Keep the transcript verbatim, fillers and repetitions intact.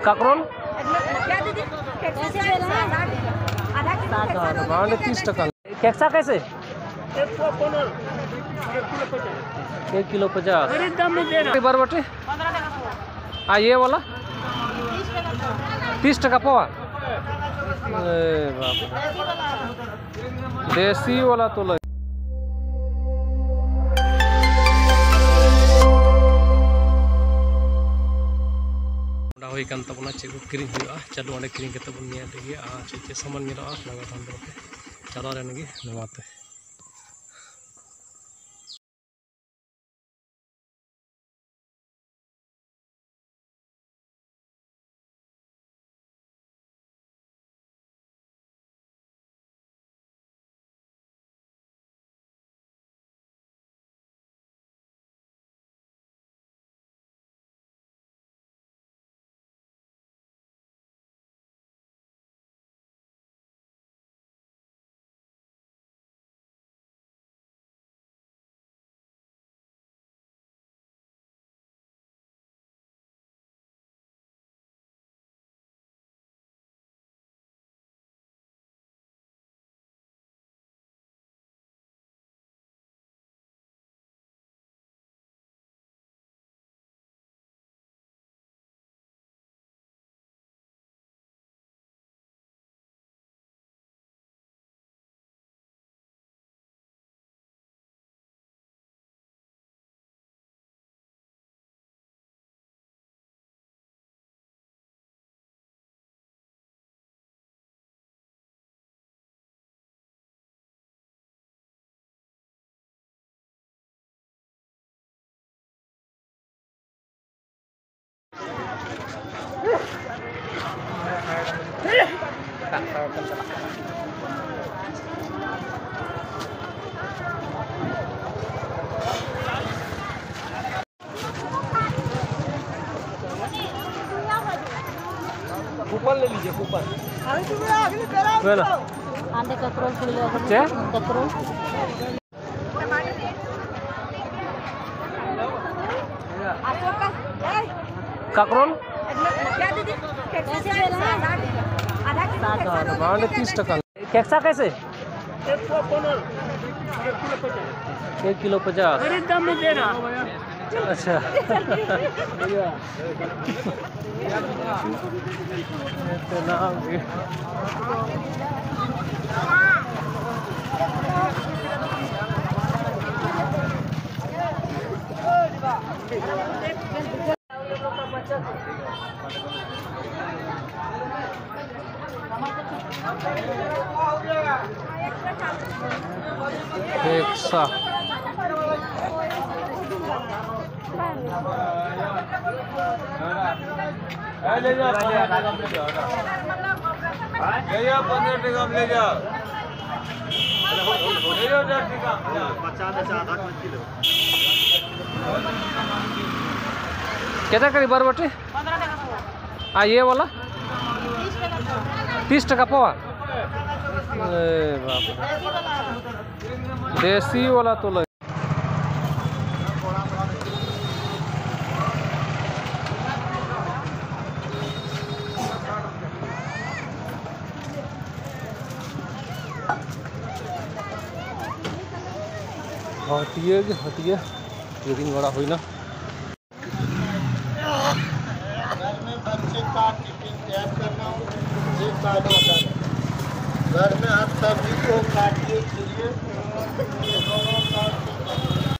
काकरोल? कैसे दे रहे हैं? आधा किलो कैसे? हाँ, तीस टका। कैसा कैसे? एक किलो पचास। अरे, दाम में दे रहा। बरबटी? आ, ये वाला? तीस टका पवा? अरे बाप रे। देसी वाला तो लग। ᱚᱱᱟ ᱦᱩᱭ ᱠᱟᱱ ᱛᱟᱵᱚᱱᱟ, ᱪᱮᱫ ᱠᱚ ᱠᱤᱨᱤᱧ ᱦᱩᱭᱩᱜᱼᱟ᱾ ᱪᱟᱞᱩ, ᱚᱸᱰᱮ ᱠᱤᱨᱤᱧ ᱠᱟᱛᱮ ᱵᱚᱱ ᱧᱮᱞ ᱞᱮᱜᱮ ᱟᱨ ᱪᱮᱫ ᱪᱮᱫ ᱥᱟᱢᱟᱱ ᱧᱮᱞᱚᱜᱼᱟ, ᱱᱟᱣᱟ ᱫᱷᱟᱢ ᱫᱷᱟᱢ ᱛᱮ ᱪᱟᱞᱟᱣ ᱞᱮᱱ ᱜᱮ ᱱᱚᱣᱟᱛᱮ᱾ कूपन ले लीजिए, कूपन। ᱟᱸᱰᱮ ᱠᱟᱠᱨᱚᱞ ᱠᱚ ᱞᱟᱹᱭᱟ ᱠᱚ᱾ ᱪᱮᱫ? ᱠᱟᱠᱨᱚᱞ᱾ ᱠᱟᱠᱨᱚᱞ? क्या दीदी? कैसे दे रहा है? आधा किलो कैसा दो? हाँ, तीस टका। कैसा कैसे? एक सौ पन्द्रह। एक किलो पचास। अरे, दाम में दे रहा। अच्छा। इतना भी। एक सा। ले जाओ, पन्द्रह टका में ले जाओ। ले जाओ, दस टका। पचास से आधा किलो। केतना करी बरबटी? आ, ये वाला? तीस टका पवा। ए बाप रे। देसी वाला तो लग। ᱦᱟᱹᱴᱤᱭᱟᱹ ᱜᱮ ᱦᱟᱹᱴᱤᱭᱟᱹ ᱠᱤᱨᱤᱧ ᱵᱟᱲᱟ ᱦᱩᱭᱱᱟ᱾ घर में बच्चे का टिफिन तैयार करना हो, एक बार बता दें। घर में आप सब्जी को काटिए, छीलिए।